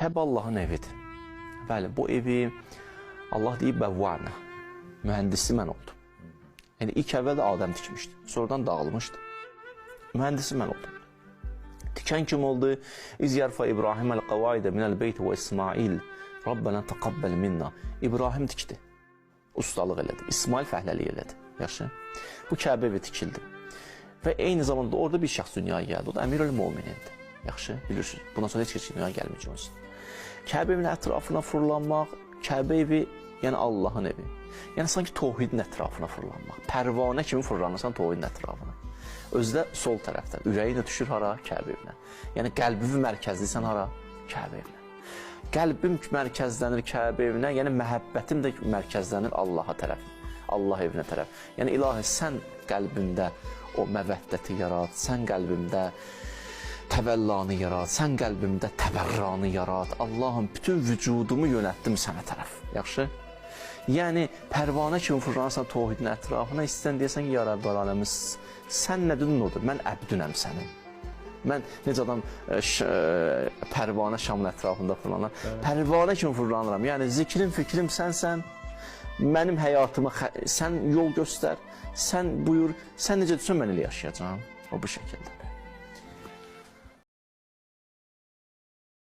Kəbə Allahın evidir. Bəli, bu evi Allah deyib bəvvanə. Mühəndisi mən oldum. Yəni ilk əvvəl də Adəm tikmişdi. Sonradan dağılmışdı. Mühəndisi mən oldum. Tikən kim oldu? İz yarfa İbrahim el-qavaidə minəl beyt və İsmail. Rabbənə təqəbbəl minna. İbrahim tikdi. Ustalıq elədi. İsmail fəhləlik elədi. Yaxşı. Bu Kəbə evi tikildi. Və eyni zamanda orada bir şəxs dünyaya gəldi. O da Əmirül Möminindir. Yaxşı, bilirsiniz. Bundan sonra heç kəs dünyaya gəlməyəcək onsuz. Kəbə evinin ətrafına fırlanmaq, Kəbə evi, yəni Allahın evi. Yəni sanki təvhidin ətrafına fırlanmaq. Pərvanə kimi fırlanırsan təvhidin ətrafına. Özü də sol tərəfdən. Ürəyin də düşür hara? Kəbə evinə. Yəni qəlbini mərkəzləyirsən hara? Kəbə evinə. Qəlbim mərkəzlənir Kəbə evinə, yəni məhəbbətim də mərkəzlənir Allaha tərəf. Allah evinə tərəf. Yəni ilahi sən qəlbimdə o məvəddəti yarat, sən qəlbimdə təvəllanı yarat, sən qəlbimdə təbərranı yarat. Allahım bütün vücudumu yönəltdim sənə tərəf. Yaxşı? Yəni pərvanə kimi fırlanırsan təvhidin ətrafına, istəyirsən deyəsən ki, ya Rəbbəl aləmin, sən nədir odur? Mən əbdünəm sənin. Mən necə adam pərvanə şamın ətrafında fırlanır. Pərvanə kimi fırlanıram. Yəni zikrim, fikrim sənsən. Mənim həyatıma sən yol göstər, sən buyur, sən necə desən mən elə yaşayacağam. O bu şəkildə.